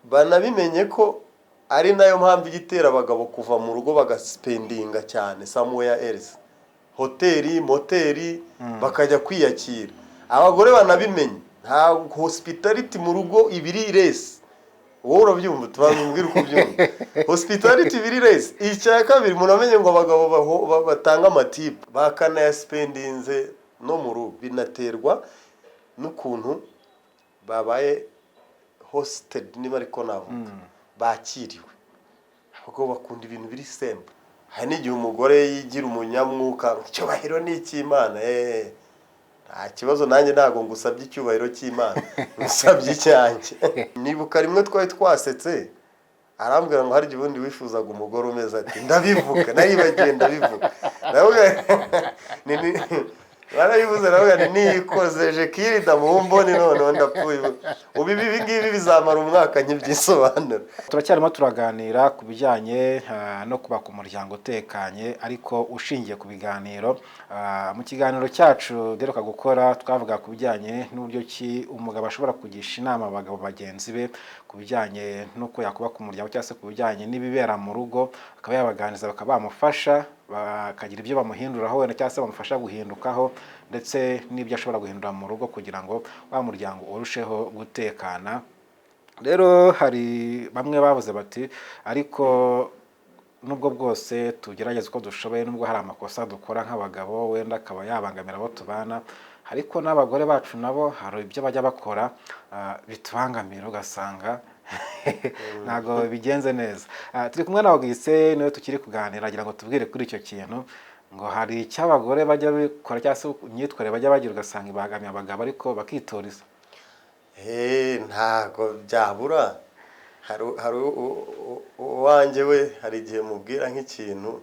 Banabimenye ko ari nayo mpamvu ijya itera abagabo kuva mu rugo bagaspendinga cyane somewhere else, hoteli, moteri, bakajya kwiyakira. Abagore banabimenye, nta hospitality mu rugo ibiri less. Wowe urabyumva? Tubanza umbwire uko ubyumva. Hospitality ibiri less. Icya kabiri, munamenye ngo abagabo batanga amatipu bakanayaspendinze no mu rugo, binaterwa n'ukuntu babaye hosted, niba ariko navuga, bakiriwe. Abagabo bakunda ibintu biri simple. Hari n'igihe umugore yigira umunyamwuka, icyubahiro ni icy'Imana. Nta kibazo, nanjye ntabwo ngusabye icyubahiro cy'Imana, ngusabye icyanjye. Nibuka rimwe twari twasetse, arambwira ngo harya ubundi wifuzaga umugore umeze ati? Ndabivuga, naribagiwe, ndabivuga. Ndavuga barabivuze, ndavuga nti nikozeje kirida mu mboni, noneho ndapfuye. Ubu ibi ngibi bizamara umwaka nkibyisobanura. Turacyarimo turaganira ku bijyanye no kubaka umuryango utekanye, ariko ushingiye ku biganiro. Mu kiganiro cyacu duheruka gukora, twavuga ku bijyanye n'uburyo ki umugabo ashobora kugisha inama abagabo bagenzi be ku bijyanye n'uko yakubaka umuryango, cyangwa se ku bijyanye n'ibibera mu rugo, akaba yabaganiriza, bakaba bamufasha, bakagira ibyo bamuhinduraho wenda, cyangwa se bamufasha guhindukaho, ndetse n'ibyo ashobora guhindura mu rugo kugira ngo wa muryango urusheho gutekana. Rero hari bamwe bavuze bati: "Ariko nubwo bwose tugerageza uko dushoboye, nubwo hari amakosa dukora nk'abagabo wenda akaba yabangamira abo tubana, ariko n'abagore bacu nabo hari ibyo bajya bakora bitubangamira, ugasanga ntabwo bigenze neza." Turi kumwe na Augustin, niwe tukiri kuganira, agira ngo tubwire kuri icyo kintu, ngo hari icyo abagore bajya bikora cyangwa se imyitwarire bajya bagira, ugasanga ibangamiye abagabo, ariko bakitoreza. Ntago byabura. Hari uwanjye we, hari igihe mubwira nk'ikintu,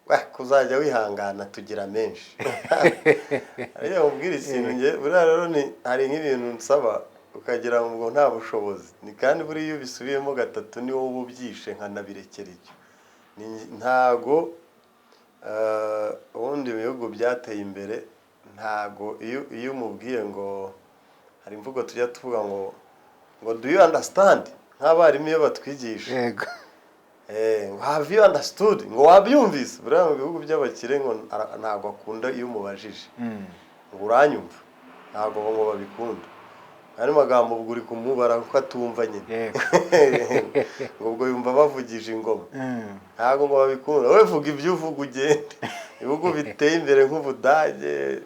we kuzajya wihangana tugira menshi. Hari igihe mubwira ikintu, njye buriya rero ni hari nk'ibintu nsaba ukagira ngo nta bushobozi ni, kandi buriya iyo ubisubiyemo gatatu ni wowe uba ubyishe, nkanabirekera icyo. Ntago ubundi mu bihugu byateye imbere, ntago iyo umubwiye ngo, hari imvugo tujya tuvuga ngo "Do you understand?" nk'abarimu iyo batwigisha. Ngo "Have you understood?" ngo "Wabyumvise?" Buriya mu bihugu by'abakire ngo ntabwo akunda iyo umubajije ngo "Uranyumva?" Ntabwo ngo babikunda. Andi magambo, ubwo uri kumubara kuko atumva nyine. Ngo ubwo yumva bavugije ingoma. Ntabwo ngo babikunda. Wowe vuga ibyo uvuga ugende. Ibihugu biteye imbere nk'Ubudage,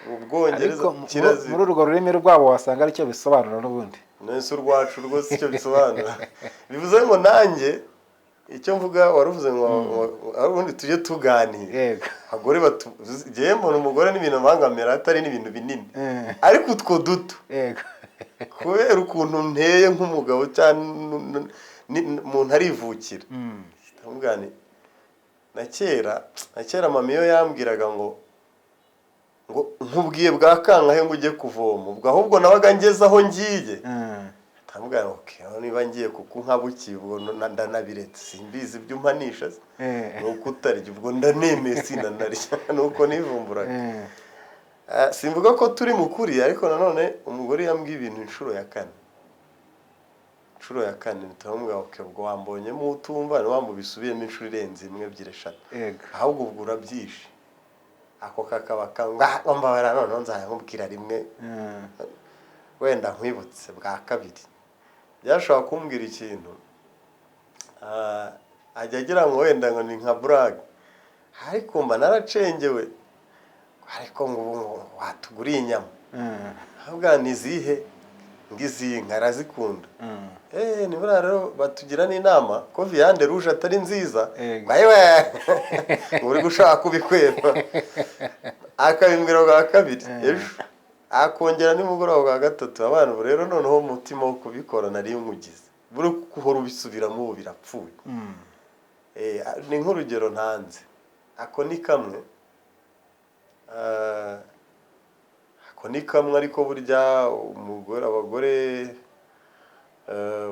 Ubwongereza, Ariko kirazira. muri urwo rurimi rwabo wasanga aricyo bisobanura n'ubundi. Nese urwacu rwose icyo bisobanura? Bivuze ngo nanjye icyo mvuga, waruvuze ngo ubundi tujye tuganira. Abagore batu, njyewe mbona umugore n'ibintu abangamira atari n'ibintu binini, ariko utwo duto, kubera ukuntu nteye nk'umugabo cyangwa umuntu arivukira. Ndamubwira nti, na kera mama iyo yambwiraga ngo "Nkubwiye bwa kangahe ngo ujye kuvoma?" Ubwo ahubwo nabaga ngeze aho ngiye. Ndamubwira ngo "Okay, aho niba ngiye kuko nkabukiye, ubwo ndanabiretse, simbizi ibyo umpanisha se." Ni uko utarya, ubwo ndanemeye sinanarya, ni uko nivumburaga. Simvuga ko turi mu kuri, ariko nanone umugore yambwiye ibintu inshuro ya kane, inshuro ya kane mpita "Okay, ubwo wambonyemo utumva, ni wambu bisubiyemo inshuro irenze imwe, ebyiri, eshatu, ahubwo ubwo urabyishe." Ako kakaba kangwa mbabara, noneho nzayamubwira rimwe. Wenda nkwibutse bwa kabiri byashobora kumbwira ikintu, ajya agira ngo wenda ngo ni nka burage, ariko mba naracengewe. Ariko ngo ubu ngo watuguriye inyama? Ahubwo ni izihe? Ngo izi nka arazikunda. Ni buriya rero batugira n'inama ko viande rouge atari nziza. Ayiwe, ngo uri gushaka kubikweba. Akabimbwira bwa kabiri ejo, akongera nimugoroba bwa gatatu. Abana ubu rero noneho umutima wo kubikora nari nywugize, buri guhora ubisubiramo, ubu birapfuye. Ni nk'urugero ntanze, ako ni kamwe. Ako ni kamwe, ariko burya umugore, abagore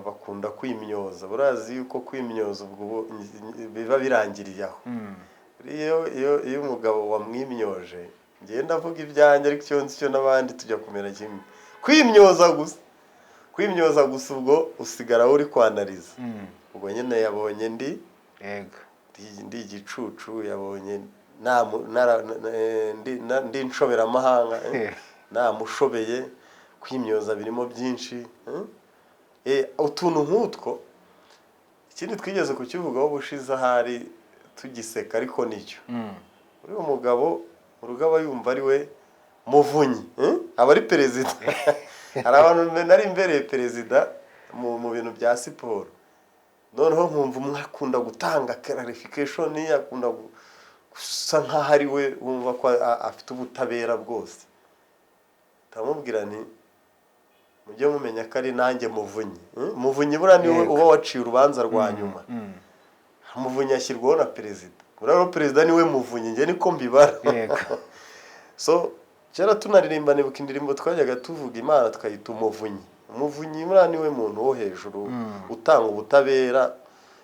bakunda kwimyoza. Burazi yuko kwimyoza ubwo biba birangiriye aho. Iyo umugabo wamwimyoje, ngenda ndavuga ibyanjye, ariko icyo nzi cyo n'abandi tujya kumera kimwe, kwimyoza gusa. Kwimyoza gusa, ubwo usigara uri kwanariza. Ubwo nyine yabonye ndi ndi igicucu, yabonye ndi inshoberamahanga, namushobeye. Kwimyoza birimo byinshi, eh? Utuntu nk'utwo. Ikindi twigeze kukivugaho ubushize ahari tugiseka, ariko nicyo. Uriya mugabo mu rugo aba yumva ari we muvunyi, eh? Aba ari perezida. Hari abantu nari mbereye perezida mu bintu bya siporo, noneho nkumva umwe akunda gutanga clarification, akunda gusa nkaho ari we wumva ko afite ubutabera bwose. Ndamubwira nti: "Mujye mumenya ko ari nanjye muvunyi." Muvunyi buriya niwe uba waciye urubanza rwa nyuma. Muvunyi ashyirwaho na perezida. Buriya rero perezida niwe muvunyi, njye niko mbibara. So kera tunaririmba, nibuka indirimbo twajyaga tuvuga Imana tukayita umuvunyi. Umuvunyi buriya niwe muntu wo hejuru utanga ubutabera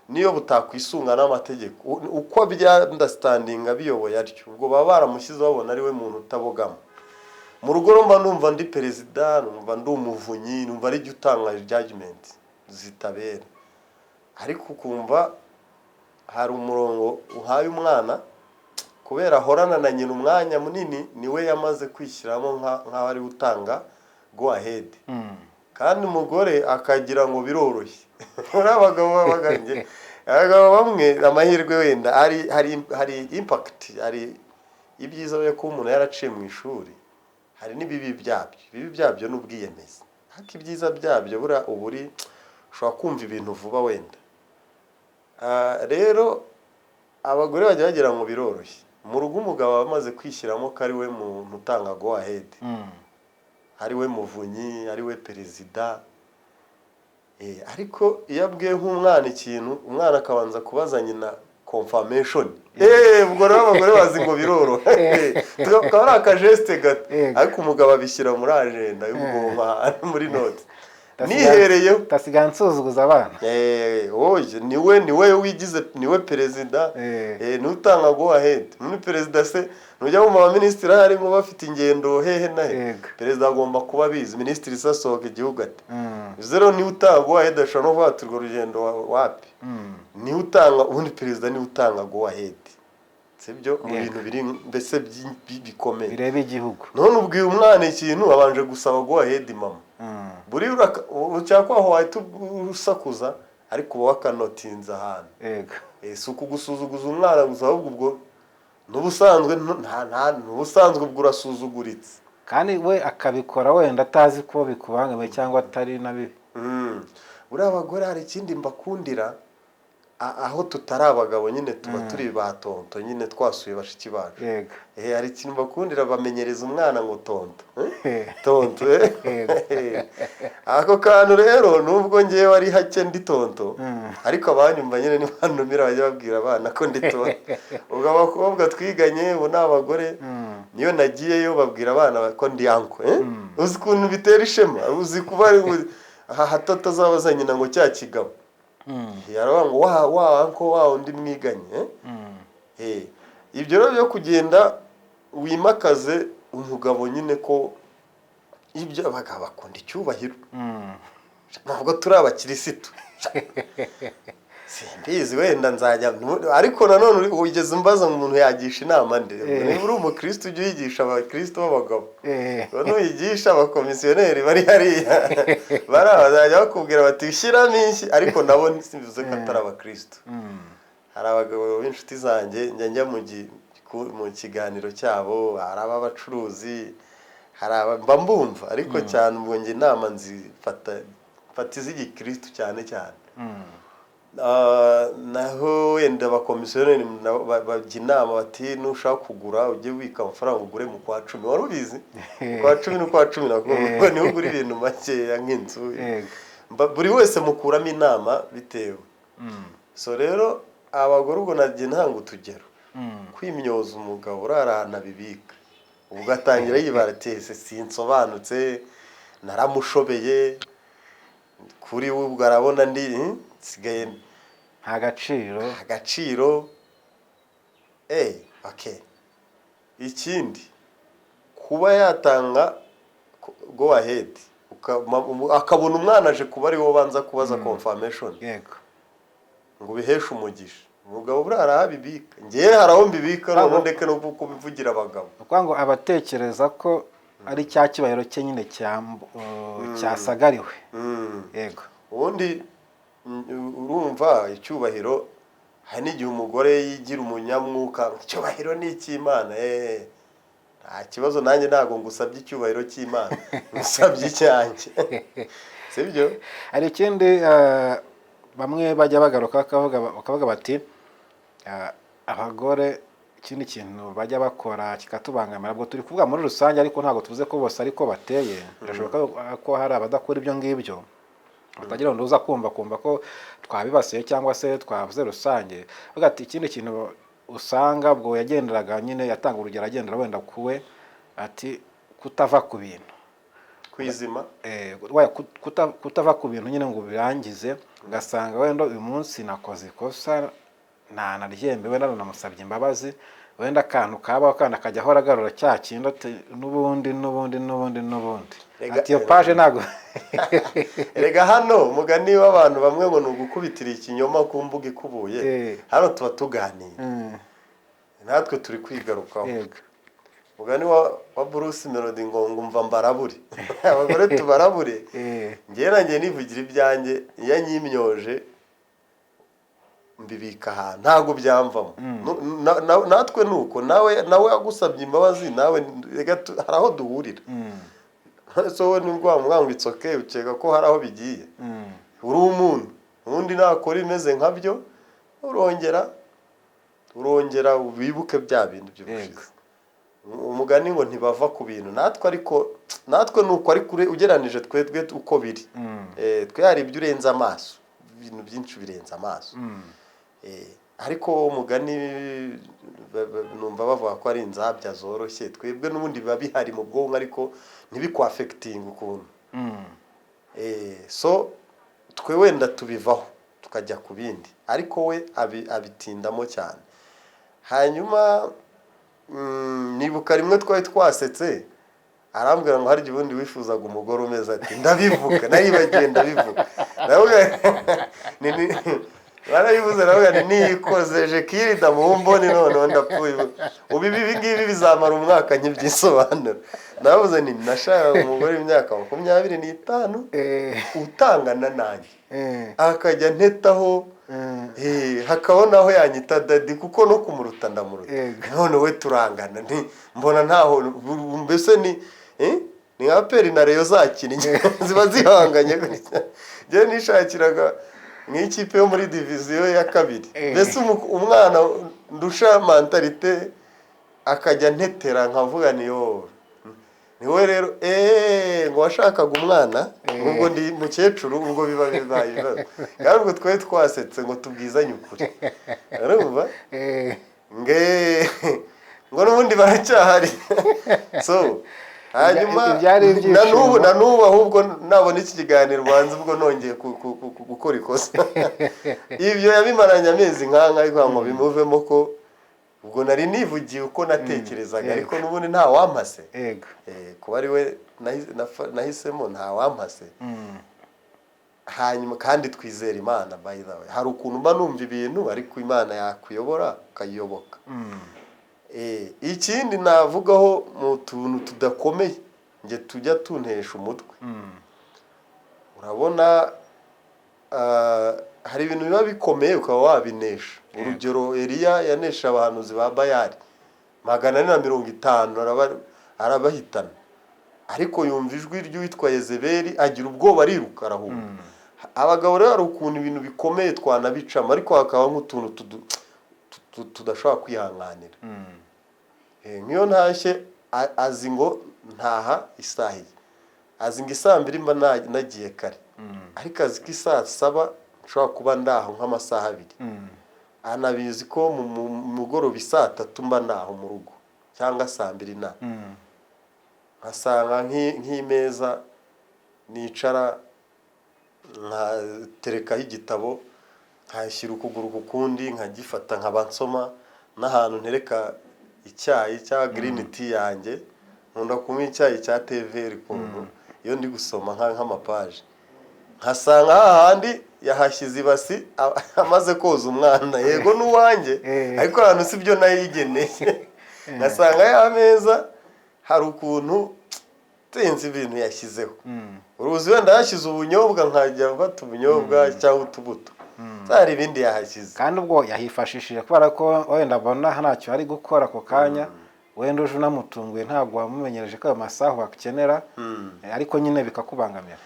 niyo butakwisunga n'amategeko. Uko byandastandinga biyoboye atyo, ubwo baba baramushyize babona ari we muntu utabogama. Mu rugo rero mba numva ndi perezida, numva ndi umuvunyi, numva ari jye utanga judgment zitabera. Ariko ukumva hari umurongo uhaye umwana, kubera ahorana na nyina umwanya munini, niwe yamaze kwishyiramo nk'aho ari utanga go ahead. Kandi umugore akagira ngo biroroshye. Muri abagabo b'abagange, abagabo bamwe, amahirwe wenda hari impact, hari ibyiza byo kuba umuntu yaraciye mu ishuri, hari n'ibibi byabyo. Ibibi byabyo ni ubwiyemezi, ariko ibyiza byabyo buriya uba uri ushobora kumva ibintu vuba wenda. Rero abagore bajya bagira ngo biroroshye. Mu rugo umugabo aba amaze kwishyiramo ko ari we muntu utanga go ahead, ari we muvunyi, ari we perezida. Ariko iyo abwiye nk'umwana ikintu, umwana akabanza kubaza nyina confirmation. Ubwo rero abagore bazi ngo biroroha, tukaba ari akageste gato, ariko umugabo abishyira muri agenda y'ubwonko ahantu muri note nihereyeho. Utasigaye nsuzuguza abana. Oye, niwe wigize, niwe perezida. Niwe utanga go ahead. Muri perezida se ntujya mu baminisitiri harimo bafite ingendo hehe na he? Perezida agomba kuba abizi, minisitiri se asohoka igihugu ate? Bivuze rero niwe utanga go ahead, ashobora no kuvuga ati urwo rugendo wapi. Niwe utanga, ubundi perezida niwe utanga go ahead, sibyo? Mu bintu biri mbese bikomeye bireba igihugu. None ubwiye umwana ikintu abanje gusaba go ahead mama. Buri cyakwa aho wahita usakuza, ariko uba wakanotinze ahantu. Si ukugusuzuguza umwana gusa, ahubwo ubwo n'ubusanzwe nta n'ubusanzwe ubwo urasuzuguritse. Kandi we akabikora wenda atazi ko bikubangamiye cyangwa atari na bibi. Buriya abagore hari ikindi mbakundira, aho tutari abagabo nyine tuba turi ba tonto nyine, twasuye bashiki bacu. Hari ikintu bakundira, bamenyereza umwana ngo tonto, eh? Tonto, eh? Ako kantu rero, nubwo ngewe ari hake ndi tonto, ariko abanyumva nyine nibantumira bajya babwira abana ko ndi tonto. Ubwo abakobwa twiganye ubu ni abagore, niyo nagiyeyo babwira abana ko ndi uncle, eh? Uzi ukuntu bitera ishema? Uzi kuba aha hato atazabaza nyina ngo cya kigabo, yaravuga ngo wa uncle wa undi mwiganye, eh? Ibyo rero byo kugenda wimakaze umugabo nyine ko ibyo abagabo bakunda icyubahiro. Ntabwo turi abakirisitu, simbizi, wenda nzajya, ariko nanone wigeze umbaza ngo umuntu yagisha inama nde? Niba uri umukirisitu, ujye uyigisha abakirisitu b'abagabo. Nuyigisha abakomisiyoneri bari hariya, bari bazajya bakubwira bati shyiramo inshyi. Ariko nabo simbivuze ko atari abakirisitu. Hari abagabo b'inshuti zanjye njya mu kiganiro cyabo, hari ab'abacuruzi, hari aba mba mbumva, ariko cyane ubwo njye inama nzifata mfata iz'igikirisitu cyane cyane. Naho wenda abakomisiyoneri nabo bajya inama bati nushaka kugura ujye ubika amafaranga ugure mu kwa 10. Wari ubizi? Mu kwa 10 n'ukwa 11 niho ugura ibintu makeya nk'inzu. Buri wese mukuramo inama bitewe. So rero abagore ubwo nagiye ntanga utugero. Kwimyoza umugabo urara ahantu abibika, ubwo atangira yibara ati ese sinsobanutse, naramushobeye, kuri we ubwo arabona ndi nsigaye nta gaciro. Agaciro. Okay, ikindi, kuba yatanga go ahead. Akabona umwana aje kuba ari wowe ubanza kubaza confirmation ngo ubiheshe umugisha. Umugabo buriya arahabibika, ngewe hari aho mbibika, noneho ndeke no kubivugira abagabo. Ni ukuvuga ngo abatekereza ko ari cya cyubahiro cye nyine cyasagariwe. Ubundi urumva icyubahiro, hari n'igihe umugore yigira umunyamwuka, icyubahiro ni icy'Imana. Nta kibazo, nanjye ntabwo ngusabye icyubahiro cy'Imana, ngusabye icyanjye, sibyo? Hari ikindi bamwe bajya bagaruka bakavuga bati abagore ikindi kintu bajya bakora kikatubangamira. Ubwo turi kuvuga muri rusange, ariko ntabwo tuvuze ko bose ariko bateye. Birashoboka ko hari abadakora ibyo ngibyo, batagira ngo uza kumva ko twabibasiye cyangwa se twavuze rusange. Bavuga ati ikindi kintu usanga, ubwo yagenderaga nyine, yatanga urugero agendera wenda kuwe, ati kutava ku bintu kwizima. Kutava ku bintu nyine ngo ubirangize, ugasanga wenda uyu munsi nakoze ikosa, nanaryembe, wenda namusabye imbabazi, wenda akantu kabaho kandi akajya ahora agarura cya kindi, ati n'ubundi, n'ubundi, n'ubundi, n'ubundi. Ati iyo page ntabwo Erega hano umugani w'abantu bamwe ngo ni ugukubitira ikinyoma ku mbuga ikubuye. Hano tuba tuganira, natwe turi kwigarukaho. Umugani wa Bruce Melody ngo ngumva mbarabure, abagore tubarabure. Njyewe nanjye nivugira ibyanjye, iyo anyimyoje mbibika ahantu, ntabwo byamvamo. Natwe ni uko, nawe agusabye imbabazi, nawe reka hari aho duhurira. So wowe nibwo wamubwira ngo it's okay, ukeka ko hari aho bigiye. Uri umuntu, ubundi nakora imeze nkabyo, urongera wibuke bya bintu by'ubushize. Umugani ngo ntibava ku bintu. Natwe ariko, natwe ni uko, ariko ugereranije twebwe uko biri, twe hari ibyo urenze amaso, ibintu byinshi birenze amaso. Ariko umugani numva bavuga ko ari inzabya zoroshye. Twebwe n'ubundi biba bihari mu bwonko, ariko ntibikwaffectinge ukuntu. So twe wenda tubivaho tukajya ku bindi, ariko we abitindamo cyane. Hanyuma nibuka rimwe twari twasetse, arambwira ngo harya ubundi wifuzaga umugore umeze ati? Ndabivuga, naribagiwe, ndabivuga. Ndavuga barabivuze, ndavuga nti niyikozeje kirida mu mboni, noneho ndapfuye. Ubu ibi ngibi bizamara umwaka nkibyisobanura. Ndavuze nti nashakaga umugore w'imyaka 25 utangana nanjye, akajya ntetaho, hakabona aho yanyita daddy, kuko no kumuruta ndamuruta. None we turangana, nti mbona ntaho mbese ni nka APR na Rayon zakinnye, ziba zihanganye gutya. Njyewe nishakiraga nk'ikipe yo muri diviziyo ya kabiri, mbese umwana ndusha mentalité, akajya ntetera, nkavuga ni yo ni we rero. Ngo washakaga umwana, ubwo ndi mukecuru, ubwo biba bibaye ibibazo. Kandi ubwo twari twasetse ngo tubwizanye ukuri, urumva? Nge ngo n'ubundi baracyahari. So hanyuma Ibyari na n'ubu ibyishimo. Na n'ubu ahubwo nabona iki kiganiro, banza ubwo nongeye gukora ikosa. Ibyo yabimaranye amezi nk'anka, ariko ngo bimuvemo, ko ubwo nari nivugiye uko natekerezaga, ariko n'ubundi nta wampase. Kuba ari we nahisemo, nta wampase. Hanyuma kandi twizera Imana. By the way, hari ukuntu mba numva ibintu, ariko Imana yakuyobora ukayiyoboka. Ikindi navugaho mu tuntu tudakomeye njye tujya tuntesha umutwe, urabona hari ibintu biba bikomeye ukaba wabinesha. Urugero, Eliya yanesha abahanuzi ba Bayari 450, arabahitana, ariko yumva ijwi ry'uwitwa Yezebeli, agira ubwoba, ariruka, arahunga. Abagabo rero hari ukuntu ibintu bikomeye twanabicamo, ariko hakaba nk'utuntu tudashobora kwihanganira. Nk'iyo ntashye, azi ngo ntaha isaha iyi, azi ngo isaa 2 mba nagiye kare, ariko azi ko isaa 7 nshobora kuba ndaho nk'amasaha 2. Anabizi ko mu mugoroba isaa 3 mba ndaho mu rugo, cyangwa saa 2 na nkasanga nk'imeza nicara, nkaterekaho igitabo, nkashyira ukuguru ku kundi, nkagifata, nkaba nsoma, n'ahantu ntereka icyayi cya green tea yanjye. Nkunda kunywa icyayi cya thé vert ukuntu. Iyo ndi gusoma nk'amapaji, nkasanga hahandi yahashyize ibasi amaze koza umwana, yego n'uwanjye, ariko ahantu si byo nayigeneye. Nkasanga ya meza hari ukuntu tenze ibintu yashyizeho. Uruzi wenda yashyize ubunyobwa, nkajya mfata ubunyobwa cyangwa utubuto, hari ibindi yahashyize. Kandi ubwo yahifashishije kubera ko wenda abona ntacyo ari gukora ako kanya, wenda uje unamutunguye, ntabwo wamumenyereje ko ayo masaha wakenera, ariko nyine bikakubangamira.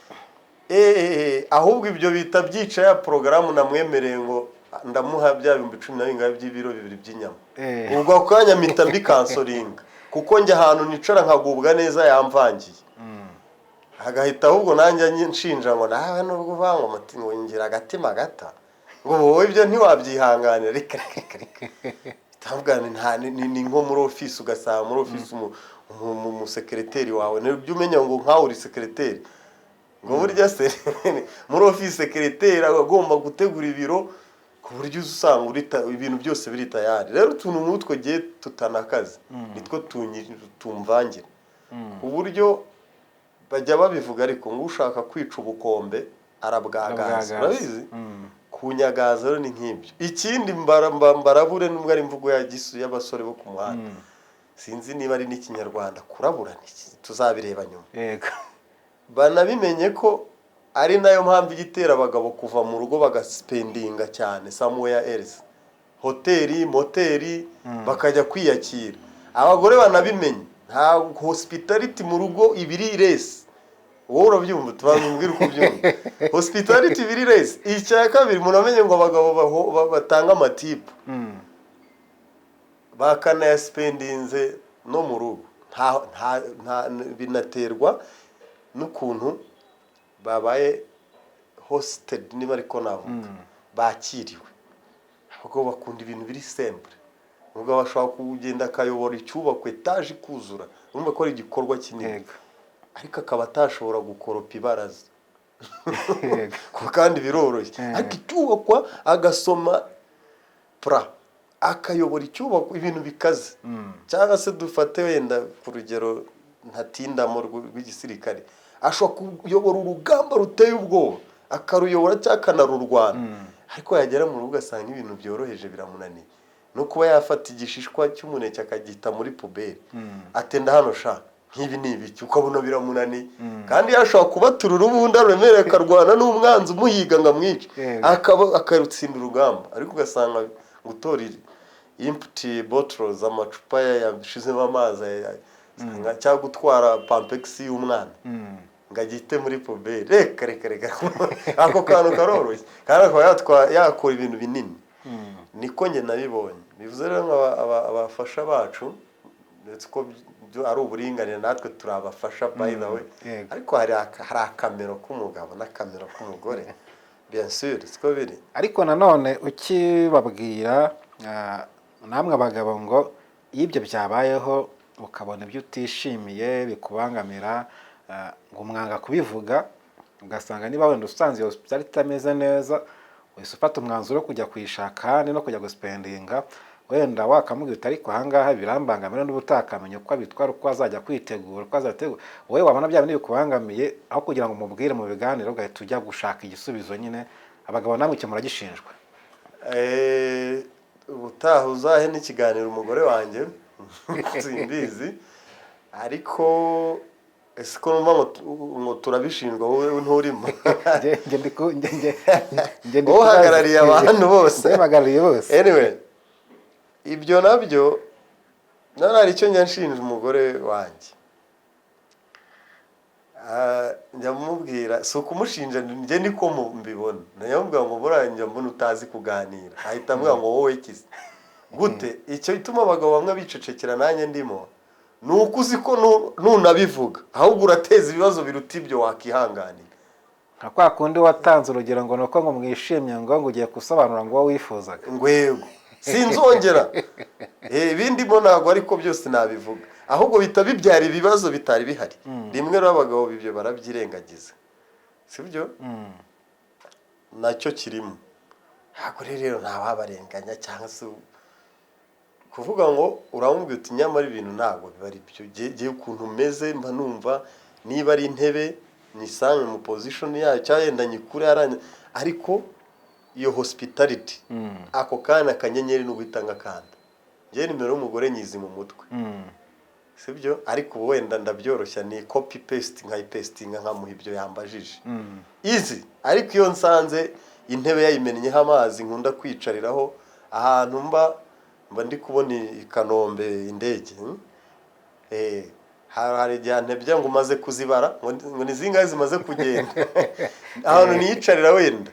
Ahubwo ibyo bita byica ya porogaramu namwemereye ngo ndamuha bya 12,000 by'ibiro 2 by'inyama. Ubwo ako kanya mpita mbicancelinga, kuko njya ahantu nicara nkagubwa neza yamvangiye, agahita ahubwo nanjye nshinja ngo nawe nubwo uvuga ngo ngo ngira agatima gata, ngo wowe ibyo ntiwabyihanganira. Reka reka reka reka. Ndavuga nti nta ni nko muri ofisi, ugasanga muri ofisi umusekereteri wawe, ntibyo umenya ngo nkawe uri sekereteri, ngo burya se muri ofisi sekereteri aba agomba gutegura ibiro ku buryo usanga ibintu byose biri tayari. Rero utuntu nk'utwo gihe tutanakaze nitwo tumvangira, ku buryo bajya babivuga ariko ngo ushaka kwica ubukombe arabwagaza. Arabwagaza. Urabizi, kunyagaza rero ni nk'ibyo. Ikindi mbarabure, nubwo ari imvugo ya gisu y'abasore bo ku muhanda, sinzi niba ari n'Ikinyarwanda, kurabura ni iki? Tuzabireba nyuma. Banabimenye ko ari nayo mpamvu igitera abagabo kuva mu rugo bagaspendinga cyane somewhere else, hoteli, moteri, bakajya kwiyakira. Abagore banabimenye, nta hospitality mu rugo ibiri less. Wowe urabyumva, tubanza umbwire uko ubyumva, hospitality ibiri less. Icya kabiri, munamenye ngo abagabo batanga amatips bakanayaspendinze no mu rugo, nta binaterwa n'ukuntu babaye hosted, niba ariko navuga, bakiriwe. Abagabo bakunda ibintu biri simple. Umugabo ashobora kugenda akayobora icyubakwa, etaje ikuzura, urumva ko ari igikorwa kinini, ariko akaba atashobora gukoropa ibaraza. Kuko kandi biroroshye, ariko icyubakwa agasoma plan, akayobora icyubakwa, ibintu bikaze. Cyangwa se dufate wenda ku rugero ntatindamo rw'igisirikare, ashobora kuyobora urugamba ruteye ubwoba, akaruyobora cyangwa akanarurwana, ariko yagera mu rugo ugasanga ibintu byoroheje biramunaniye, no kuba yafata igishishwa cy'umuneke akagita muri poubelle, atenda hano sha nk'ibi ni ibiki, ukabona biramunaniye, kandi yashobora kubatura urubunda ruremereye, akarwana n'umwanzi umuhiga ngo amwice, akaba akarutsinda urugamba, ariko ugasanga gutora empty bottles, amacupa yashizemo amazi, cyangwa gutwara Pampers y'umwana ngo agite muri poubelle, reka reka reka, ako kantu karoroshye, kandi akaba yakora ibintu binini. Niko njye nabibonye. Bivuze rero ngo abafasha bacu, ndetse ko byo ari uburinganire, natwe turi abafasha by the way, ariko hari akamero k'umugabo n'akamero k'umugore, bien sûr, siko biri. Ariko nanone ukibabwira, namwe abagabo, ngo iyo ibyo byabayeho ukabona ibyo utishimiye bikubangamira, ngo umwanga kubivuga, ugasanga niba wenda usanze iyo hospitality itameze neza, uhise ufata umwanzuro wo kujya kuyishaka ahandi no kujya guspendinga. Wenda wakamubwira uti ariko ahangaha birambangamira, n'uba utakamenya uko abitwara, uko azajya kwitegura, uko azategura, wowe wabona bya bindi bikubangamiye, aho kugira ngo umubwire mu biganiro ugahita ujya gushaka igisubizo nyine. Abagabo namwe icyo muragishinjwa. Ubutaha uzahe n'ikiganiro umugore wanjye, simbizi, ariko ese ko numva ngo turabishinjwa, wowe nturimo? Njye ndi njye ndi Wowe uhagarariye abantu bose. Njye mpagarariye bose. Anyway, ibyo nabyo none hari icyo njya nshinja umugore wanjye. Njya mubwira, si ukumushinja, njye niko mbibona, njya mubwira ngo buriya njya mbona utazi kuganira, ahita ambwira ngo wowe kize gute. Icyo ituma abagabo bamwe bicecekera, nanjye ndimo, ni uko uzi ko nunabivuga ahubwo urateza ibibazo biruta ibyo wakihanganira. Nka kwa kundi watanze urugero ngo ni uko ngo mwishimye, ngo ugiye gusobanura ngo uwo wifuzaga. Ngo yego, sinzongera. Ibindi mo ntabwo ariko byose nabivuga, ahubwo bihita bibyara ibibazo bitari bihari. Rimwe rero abagabo ibyo barabyirengagiza, sibyo? Nacyo kirimo. Ntabwo rero ntawabarenganya cyangwa se kuvuga ngo uramubwira uti nyamara ibintu ntabwo biba ari byo. Jye ukuntu umeze mba numva niba ari intebe Nyisange mu position yayo, cyangwa yenda nyikure yaranye, ariko iyo hospitality, ako kanya akanyenyeri ni uguhita ngakanda. Njyewe nimero y'umugore nyizi mu mutwe, sibyo? Ariko ubu wenda ndabyoroshya, ni copy paste, nkayipastinga, nkamuha ibyo yambajije easy. Ariko iyo nsanze intebe yayimennyeho amazi nkunda kwicariraho, ahantu mba ndi kubona i Kanombe indege, Hari igihe ntebya ngo umaze kuzibara, ngo ni zingahe zimaze kugenda ahantu niyicarira. Wenda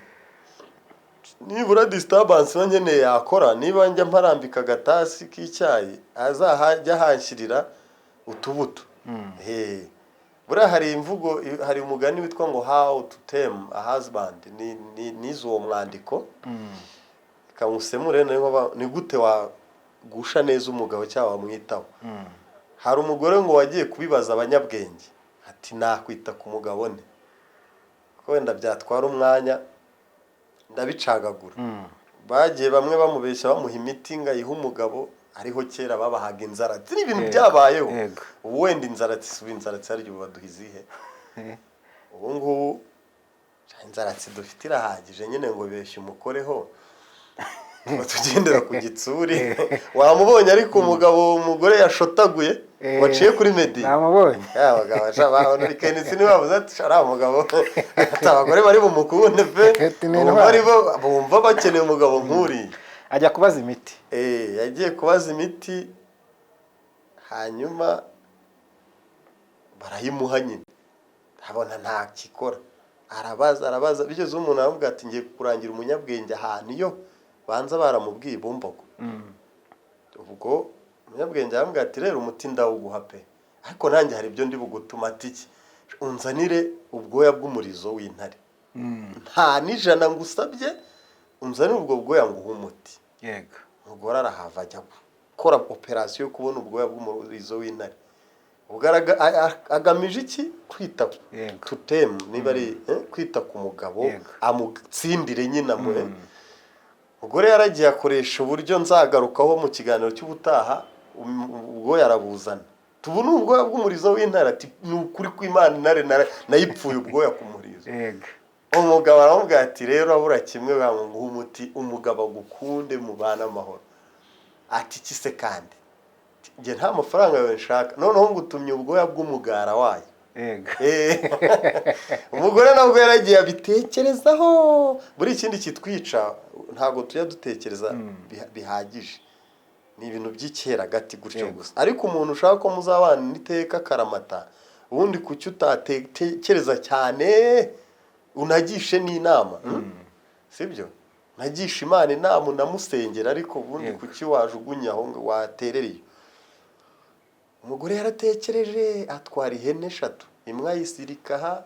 nibura disturbance mba nkeneye yakora, niba njya mparambika agatasi k'icyayi, azajya ahanshyirira utubuto. Buriya hari imvugo, hari umugani witwa ngo "How to Tame a Husband". Nize uwo mwandiko, kamusemure, ni gute wagusha neza umugabo cyangwa wamwitaho. Hari umugore ngo wagiye kubibaza abanyabwenge, ati: "Nakwita ku mugabo ne?" Ko wenda byatwara umwanya, ndabicagagura. Bagiye bamwe bamubeshya, bamuha imiti ngo ayihe umugabo. Ariho kera babahaga inzaratsi, ni ibintu byabayeho. Ubu wenda inzaratsi, si ubu inzaratsi hari igihe baduha izihe? Ubu ngubu inzaratsi dufite irahagije nyine, ngo beshya umukoreho, tuba tugendera ku gitsuri. Wamubonye ariko umugabo umugore yashotaguye, waciye kuri Meddy? Namubonye. Ya bagabo sha, babona Kenisi niwe bavuze ati: "Shara umugabo ati abagore bari bumukunde pe." Ati, "Ni Bumva intwari." ari bo bumva bakeneye umugabo nk'uriya. Ajya kubaza imiti. Yagiye kubaza imiti, hanyuma barayimuha nyine, abona ntakikora. Arabaza, arabaza, bigeze umuntu aramubwira ati: "Ngiye kukurangira umunyabwenge ahantu iyo banza baramubwiye Bumbogo." Ubwo umunyabwenge aramubwira ati: "Rero umuti ndawuguha pe, ariko nanjye hari ibyo ndi bugutuma." Ati: "Iki?" "Unzanire ubwoya bw'umurizo w'intare. Nta n'ijana ngusabye, unzanire ubwo bwoya nguhe umuti." Umugore arahava, ajya gukora operasiyo yo kubona ubwoya bw'umurizo w'intare. Ubwo agamije iki? Kwita to tame, niba ari kwita ku mugabo, amutsindire nyine, amuhe. Umugore yaragiye, akoresha uburyo nzagarukaho mu kiganiro cy'ubutaha. Ubwoya arabuzana. Tubu ni ubwoya bw'umurizo w'intare. Ati: "Ni ukuri kw'Imana, intare nayipfuye ubwoya ku murizo." Umugabo aramubwira ati: "Rero abura kimwe nguha umuti, umugabo agukunde, mubane amahoro." Ati: "Iki se kandi?" "Njye nta mafaranga yawe nshaka, noneho ngutumye ubwoya bw'umugara wayo." Umugore nabwo yaragiye abitekerezaho. Buri ikindi kitwica, ntabwo tujya dutekereza bihagije, ni ibintu by'icyeragati gutyo gusa. Ariko umuntu ushaka ko muzabana iteka akaramata, ubundi kuki utatekereza cyane, unagishe n'inama, Sibyo? Unagisha Imana inama, unamusengera, ariko ubundi kuki wajugunya aho ngo waterera iyo? Umugore yaratekereje, atwara ihene eshatu, imwe ayisirika aha,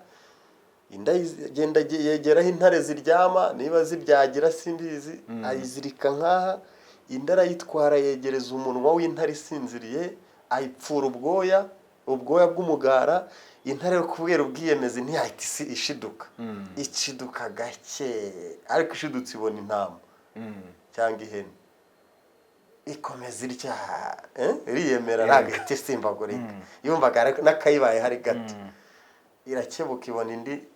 indi ayigenda yegeraho intare ziryama, niba zibyagira simbizi, ayizirika nk'aha, indi arayitwara yegereza umunwa w'intare isinziriye, ayipfura ubwoya, ubwoya bw'umugara. Intare yo kubera ubwiyemezi ntiyahita ishiduka, ishiduka gake, ariko ishidutse ibona intama cyangwa ihene, ikomeza irya, iriyemera, ntabwo ihita isimbagurika. Yumvaga n'akayibaye hari gato. Irakebuka, ibona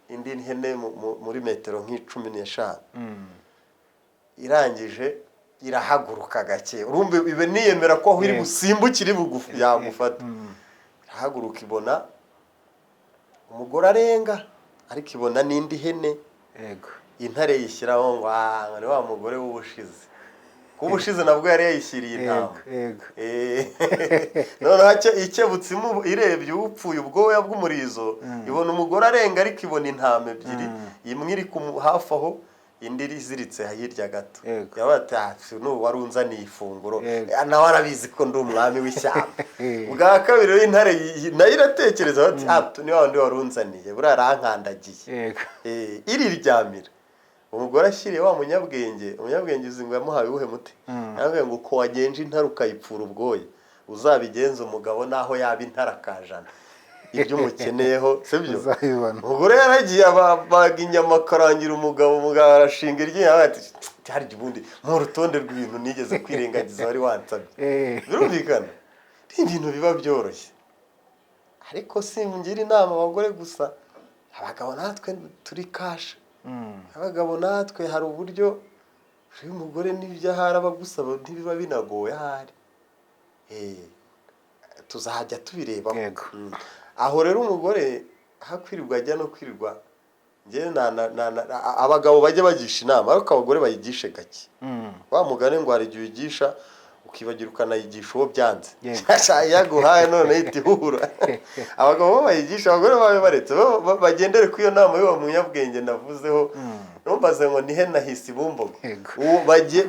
indi hene muri metero nka 15. Irangije irahaguruka gake, urumva ibe niyemera ko aho iri busimbukire bugufi yagufata. Irahaguruka, ibona umugore arenga, ariko ibona n'indi hene. Intare yishyiraho ngo: "Ah, ni wa mugore w'ubushize." Kuba ubushize nabwo yari yayishyiriye intama. Noneho ikebutse irebye upfuye ubwoya bw'umurizo, ibona umugore arenga, ariko ibona intama ebyiri, imwe iri hafi aho, indi iziritse hirya gato. Yabaye ati: "Ah, n'ubu wari unzaniye ifunguro." Nawe arabizi ko ndi umwami w'ishyamba. Bwa kabiri rero intare nayo iratekereza, bati: "Ah, ni wa wundi wari unzaniye, buriya arankandagiye." Iriryamira. Umugore ashyiriye wa munyabwenge. Umunyabwenge uzi ngo yamuhaye uwuhe muti? Yamuhaye ngo: "Uko wagenje intare ukayipfura ubwoya, uzabigenze umugabo, naho yaba intare akajana, ibyo umukeneyeho, sibyo?" Uzabibona. Umugore yaragiye, abaga inyama, akarangira umugabo. Umugabo arashinga iryinyo, ati: "Harya ubundi mu rutonde rw'ibintu nigeze kwirengagiza wari wansabye?" Birumvikana ni ibintu biba byoroshye, ariko singira inama abagore gusa. Abagabo natwe turi cash. Abagabo natwe hari uburyo uyu mugore n'ibyo ahari aba agusaba ntibiba binagoye ahari. Tuzajya tubirebaho. Aho rero umugore hakwirirwa ajya no kwirirwa, njye abagabo bajya bagisha inama, ariko abagore bayigishe gake. Wa mugani ngo hari igihe uyigisha ukibagira ukanayigisha uwo byanze. Iyo aguhaye none ihita ihura. Abagabo bo bayigisha, abagore babe baretse bagendere kuri iyo nama y'uwo munyabwenge navuzeho. Numbaze ngo nihe nahisi Bumbogo. Uwo bajye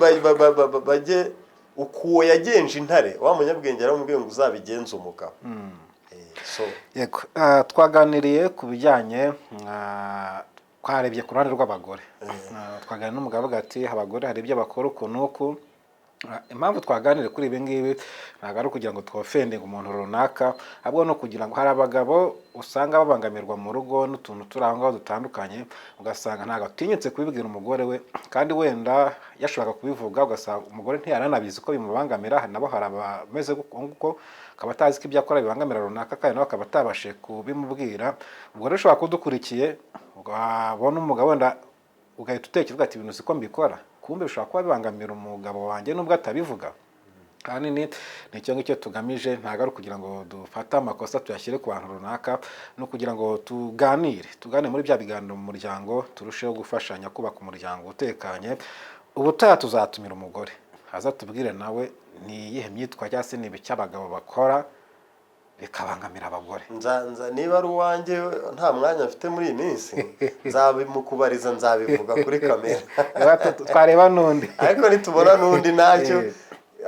bajye uko yagenje intare, wa munyabwenge yaramubwiye ngo uzabigenze umugabo. So Yego. Twaganiriye ku bijyanye, twarebye ku ruhande rw'abagore. Twaganiriye n'umugabo avuga ati abagore hari ibyo bakora uku n'uku. Impamvu twaganiriye kuri ibi ngibi ntabwo ari ukugira ngo twoffendinge umuntu runaka, ahubwo ni ukugira ngo hari abagabo usanga babangamirwa mu rugo n'utuntu turi aho ngaho dutandukanye, ugasanga ntabwo atinyutse kubibwira umugore we, kandi wenda yashoboraga kubivuga, ugasanga umugore ntiyaranabizi ko bimubangamira. Nabo hari abameze uko nguko, akaba atazi ko ibyo akora bibangamira runaka, kandi nawe akaba atabashije kubimubwira. Ubwo rero ushobora kudukurikiye wabona umugabo wenda ugahita utekereza uvuga ati ibintu siko mbikora, kumbe bishobora kuba bibangamira umugabo wanjye nubwo atabivuga. Ahanini ni icyo ngicyo tugamije, ntabwo ari ukugira ngo dufate amakosa tuyashyire ku bantu runaka, ni ukugira ngo tuganire, tuganire muri bya biganiro mu muryango, turusheho gufashanya kubaka umuryango utekanye. Ubutaha tuzatumira umugore aza tubwire nawe ni iyihe myitwarire cyangwa se ni ibiki abagabo bakora bikabangamira abagore. Nza niba ari uwanjye nta mwanya mfite muri iyi minsi, nzabimukubariza, nzabivuga kuri kamera. Twareba n'undi. Ariko nitubona n'undi ntacyo,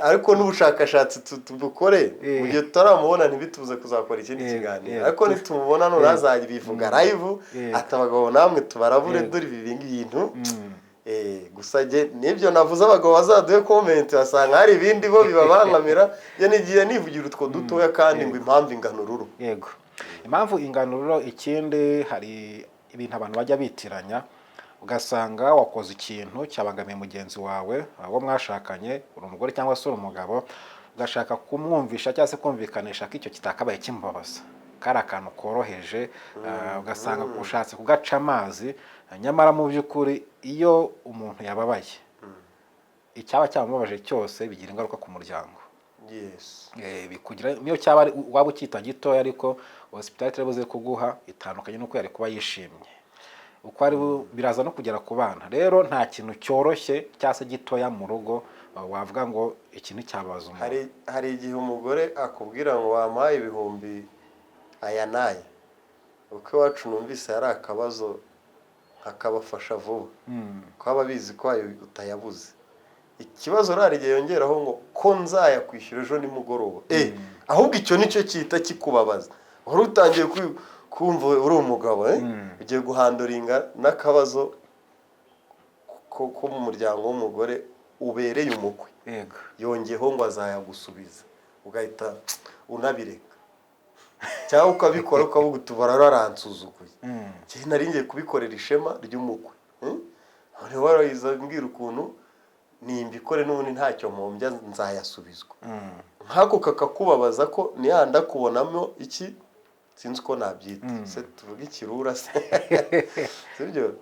ariko n'ubushakashatsi tubukore. Mu gihe tutaramubona ntibitubuze kuzakora ikindi kiganiro, ariko nitumubona none azajya bivuga live, ati abagabo namwe tubarabure, dore ibi bintu. Gusa jye nibyo navuze, abagabo bazaduhe comment, basanga hari ibindi bo bibabangamira. Njye nigiye nivugira utwo dutoya, kandi ngo impamvu ingana ururo. Yego, impamvu ingana ururo. Ikindi, hari ibintu abantu bajya bitiranya, ugasanga wakoze ikintu cyabangamiye mugenzi wawe, uwo mwashakanye, uri umugore cyangwa se uri umugabo, ugashaka kumwumvisha cyangwa se kumvikanisha ko icyo kitakabaye kimubabaza, kari akantu koroheje, ugasanga ushatse kugaca amazi. Nyamara mu by'ukuri iyo umuntu yababaye, icyaba cyamubabaje cyose bigira ingaruka ku muryango. Bikugira niyo cyaba waba ukita gitoya, ariko hospitality iri buze kuguha itandukanye n'uko yari kuba yishimye uko ari biraza no kugera ku bana. Rero nta kintu cyoroshye cyangwa se gitoya mu rugo wavuga ngo iki nticyabaza umuntu. Hari igihe umugore akubwira ngo wampaye ibihumbi aya n'aya, uko iwacu numvise hari akabazo, nkakabafasha vuba, ko aba abizi ko ayo utayabuze. Ikibazo rero hari igihe yongeraho ngo ko nzayakwishyura ejo nimugoroba. Ahubwo icyo nicyo cyita kikubabaza. Wari utangiye kumva uri umugabo, ugiye guhandlinga n'akabazo ko mu muryango w'umugore ubereye umukwe, yongeyeho ngo azayagusubiza, ugahita unabireka cyangwa ukabikora ukavuga uti barara aransuzuguye. Njye nari ngiye kubikorera ishema ry'umukwe. None warayiza mbwira ukuntu nimbikore n'ubundi ntacyo mpombya, nzayasubizwa. Nk'ako kakakubabaza ko niyanda kubonamo iki, sinzi uko nabyita se, tuvuge ikirura se, sibyo?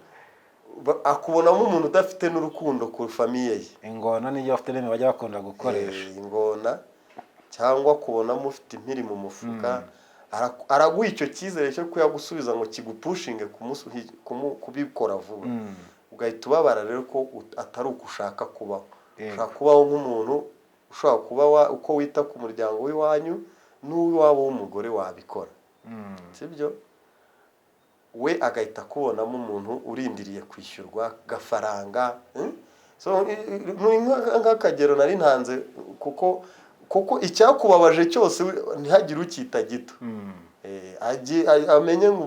Akubonamo umuntu udafite n'urukundo ku famille ye. Ingona niyo bafite n'imwe bajya bakunda gukoresha. Ingona cyangwa kubonamo ufite impiri mu mufuka. Araguha icyo cyizere cyo kuyagusubiza ngo kigupushinge kubikora vuba, ugahita ubabara rero ko atari uko ushaka kubaho. Ushaka kubaho nk'umuntu ushobora kuba uko wita ku muryango w'iwanyu n'uw'iwabo w'umugore wabikora, sibyo? We agahita akubonamo umuntu urindiriye kwishyurwa gafaranga, So, ni nk'akagero nari ntanze, kuko icyakubabaje cyose ntihagire ukita gito. Amenye ngo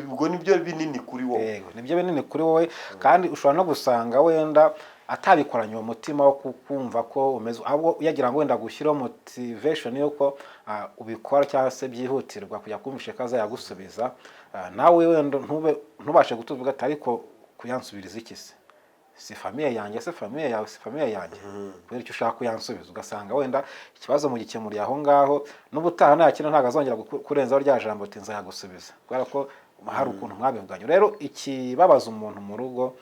ubwo nibyo binini kuri wowe. Yego, nibyo binini kuri wowe, kandi ushobora no gusanga wenda atabikoranye uwo mutima wo kumva ko umeze, ahubwo yagira ngo wenda gushyiraho motivation y'uko ubikora cyangwa se byihutirwa kujya kumvisha ko azayagusubiza. Nawe wenda ntubashe gutuvuga ati ariko kuyansubiriza iki se? Si famille yanjye se? Famille yawe si famille yanjye? Kubera icyo ushaka kuyansubiza, ugasanga wenda ikibazo mugikemuriye aho ngaho, n'ubutaha nta kintu ntabwo azongera kurenzaho rya jambo ati nzayagusubiza, kubera ko Hari ukuntu mwabivuganye. Rero ikibabaza umuntu mu rugo,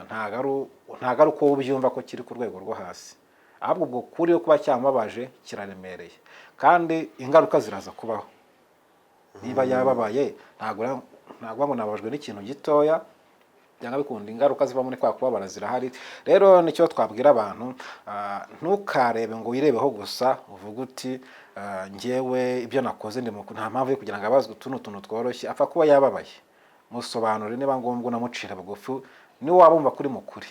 ntago ari uko wowe ubyumva ko kiri ku rwego rwo hasi, ahubwo ubwo kuri we kuba cyamubabaje kiraremereye, kandi ingaruka ziraza kubaho. Niba yababaye, ntabwo ngo nababajwe n'ikintu gitoya, byanga bikunda ingaruka ziva muri kwa kubabara zirahari. Rero nicyo twabwira abantu, ntukarebe ngo wirebeho gusa uvuge uti: "Njyewe ibyo nakoze ndi mukuru, nta mpamvu yo kugira ngo abazwe utu." Ni utuntu tworoshye. Apfa kuba yababaye, musobanure, niba ngombwa unamucira bugufi, niwe waba wumva kuri mukuri.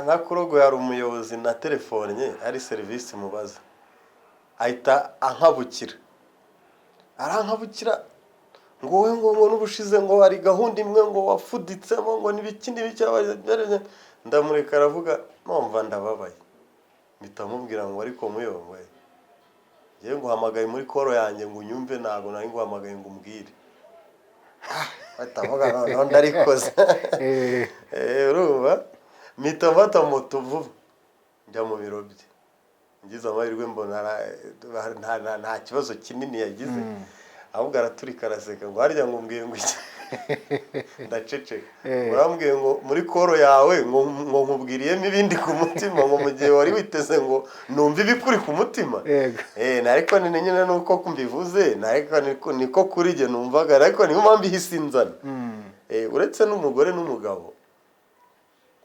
Nka kurogo hari umuyobozi na telefone hari serivisi mubaza, ahita ankabukira, arankabukira ngo: "Wowe ngo n'ubushize ngo hari gahunda imwe ngo wafuditsemo, ngo n'ibiki n'ibiki." Ndamureka aravuga, numva ndababaye, mpita mubwira ngo: "Ariko muyoboye, ngewe nguhamagaye muri call yanjye ngo unyumve, ntabwo nari nguhamagaye ngo umbwire." Bahita avuga noneho ndarikoze. Urumva mpita mfata moto vuba njya mu biro bye, ngize amahirwe mbona nta kibazo kinini yagize, ahubwo araturika araseka ngo: "Harya ngo umbwiye ngo iki?" Ndaceceka. "Urambwiye ngo muri call yawe ngo nkubwiriyemo ibindi ku mutima, ngo mu gihe wari witeze ngo numve ibikuri ku mutima." Ariko ni nyine nuko mbivuze, ariko niko kuri jye numvaga, ariko niyo mpamvu ihise inzana. Uretse n'umugore n'umugabo,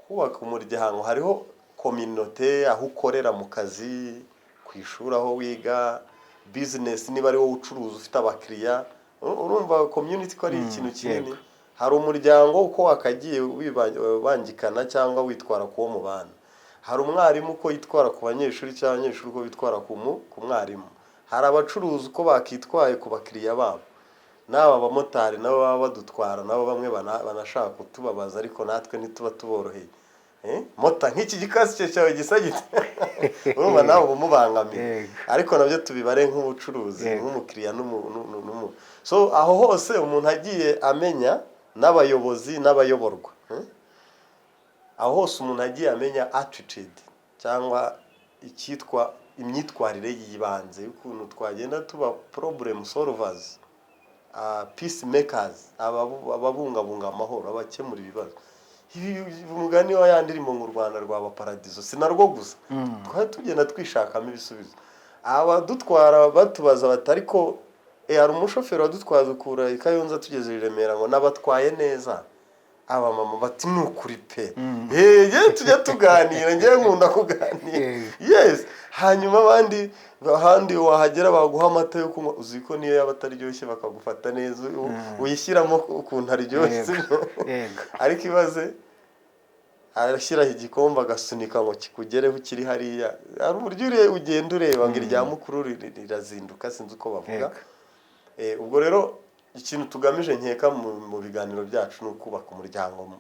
kubaka umuryango hariho communauté, aho ukorera mu kazi, ku ishuri aho wiga, business niba ari wowe ucuruza ufite abakiriya. Urumva community ko ari ikintu kinini. Hari umuryango uko wakagiye wibangikana cyangwa witwara ku wo mubana, hari umwarimu uko yitwara ku banyeshuri cyangwa abanyeshuri uko bitwara ku mwarimu, hari abacuruzi uko bakitwaye ku bakiriya babo, n'aba bamotari nabo baba badutwara, nabo bamwe banashaka kutubabaza, ariko natwe ntituba tuboroheye. Mota nk'iki gikasike cyawe gisa gite, urumva nawe uba umubangamiye. Ariko nabyo tubibare nk'ubucuruzi, nk'umukiriya so aho hose umuntu agiye amenya n'abayobozi n'abayoborwa, Aho hose umuntu agiye amenya attitude cyangwa icyitwa imyitwarire y'ibanze y'ukuntu twagenda tuba problem solvers, peace makers, ababungabunga amahoro, abakemura ibibazo. Ibi umugani wa ya ndirimbo ngo u Rwanda rwaba paradizo, si narwo gusa, twari tugenda twishakamo ibisubizo. Abadutwara batubaza bati: "Ariko hari umushoferi wadutwaza ukura i Kayonza tugeze i Remera ngo n'abatwaye neza." Abamama bati: "Ni ukuri pe." Yewe tujya tuganira, njyewe nkunda kuganira. Yes, hanyuma abandi ahandi wahagera baguha amata yo kunywa, uzi ko niyo yaba ataryoshye bakagufata neza, uyishyiramo ukuntu aryoshye. Ariko ibaze arashyiraho igikombe agasunika ngo kikugereho ukiri hariya. Hari uburyo ugenda ureba ngo irya mukuru rirazinduka, sinzi uko bavuga. Ubwo rero ikintu tugamije nkeka mu biganiro byacu ni ukubaka umuryango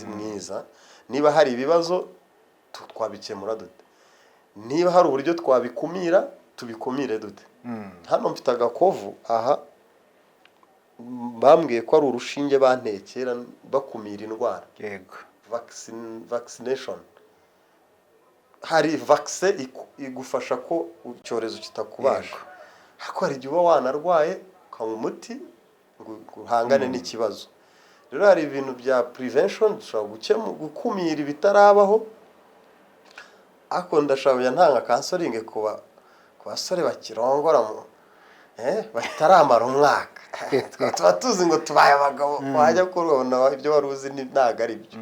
mwiza. Niba hari ibibazo, twabikemura dute? Niba hari uburyo twabikumira, tubikumire dute? Hano mfite agakovu aha, bambwiye ko ari urushinge banteye kera bakumira indwara. Vaccination, hari vaccine igufasha ko icyorezo kitakubasha, ariko hari igihe uba wanarwaye ukanywa umuti ngo uhangane n'ikibazo. Rero hari ibintu bya prevention dushobora gukumira ibitarabaho. Ariko ndashaka kujya ntanga counseling ku basore bakirongora mu bataramara umwaka. Tuba tuzi ngo tubaye abagabo, wajya kurubona ibyo wari uzi ntabwo ari byo.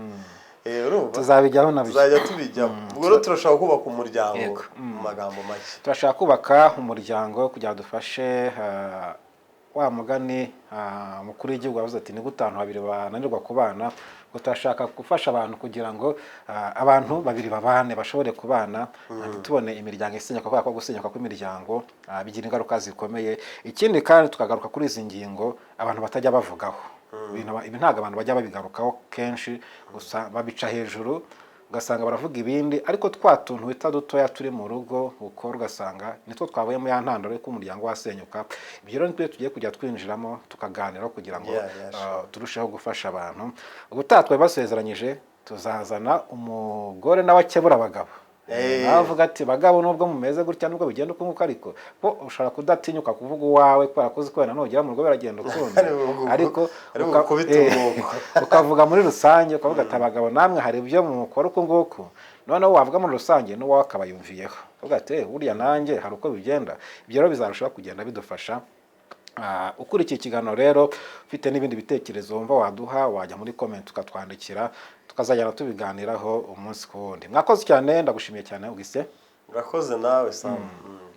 Urumva? Tuzabijyaho nabyo. Tuzajya tubijyaho. Ubwo rero turashaka kubaka umuryango mu magambo make. Turashaka kubaka umuryango kugira ngo dufashe, wa mugani, umukuru w'igihugu yavuze ati: "Ni gute abantu babiri bananirwa kubana?" Ngo turashaka gufasha abantu kugira ngo abantu babiri babane, bashobore kubana, ntitubone imiryango isenyuka, kubera ko gusenyuka kw'imiryango bigira ingaruka zikomeye. Ikindi kandi tukagaruka kuri izi ngingo abantu batajya bavugaho. Ibi ntabwo abantu bajya babigarukaho kenshi, gusa babica hejuru, ugasanga baravuga ibindi, ariko twa tuntu bita dutoya turi mu rugo ukora, ugasanga nitwo twavuyemo ya ntandaro y'uko umuryango wasenyuka. Ibyo rero nitwe tugiye kujya twinjiramo tukaganiraho kugira ngo Yeah, sure. Turusheho gufasha abantu. Ubutaha twari basezeranyije tuzazana umugore nawe akebura abagabo. Nawe avuga ati: "Bagabo, nubwo mumeze gutya, nubwo bigenda uku nguku," ariko ko ushobora kudatinyuka kuvuga uwawe kubera ko uzi ko wenda nugera mu rugo biragenda ukundi. Ariko Ari bugukubite umwuko. Ukavuga muri rusange, ukavuga ati: "Abagabo namwe hari ibyo mukora uku nguku." Noneho wavuga muri rusange, n'uwawe akaba yumviyeho, ukavuga ati: "Eh, buriya nanjye hari uko bigenda." Ibyo rero bizarushaho kugenda bidufasha. Ukurikiye ikiganiro rero, ufite n'ibindi bitekerezo wumva waduha, wajya muri comment ukatwandikira, tukazajyana tubiganiraho umunsi ku wundi. Mwakoze cyane, ndagushimiye cyane, Augustin. Urakoze nawe, Sam.